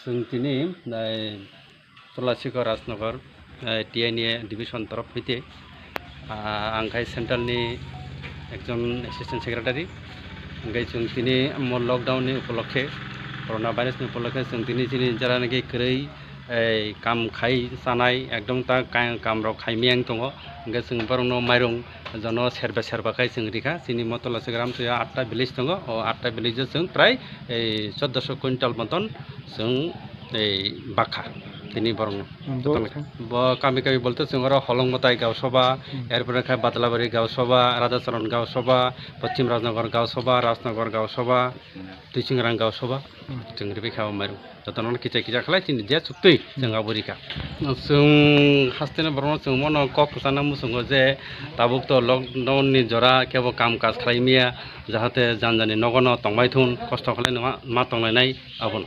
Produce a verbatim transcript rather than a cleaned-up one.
Chwng tini, eh, Tolasikor Rajnagar, eh, T N A division torof hoite, ah, ang khai central ni ekjon assistant secretary. Hingke chwng tini mo lockdown ni upolokhe, corona virus ni upolokhe chwng tini chini jara naki kwrwi, eh, kam khai chanai ekdom ta ka-, kam rok khai miyang tongo. Hingke chwng borokno mairung jono serba serba khai chwng rikha. Chini mo Tolasik Ramsoya atta village tongo, o atta village o chwng prai, eh, choddoso quintal moton chwng, eh, bakha tini borokno. Bo, bo kami kami bolte chwng oro Holongmotai gaon sabha, hmm, erpore khe Badalabari gaon sabha, Radhacharan gaon sabha, Poschim Rajnagar gaon sabha, Rajnagar gaon sabha, Tuichwng Rang gaon sabha, hmm, chwng rwui kha o mairung. Jotono kicha kicha khlai chini je chuktwi chwng abo rikha. Chwng hasteni borokno chwng bono kok kwchangna muchungo je tabuk to lockdown ni jora kebo kam kaj khlai maya, jahate jani jani nogo no tongbai thun, kosto khlai no ma, ma tonglainai abono.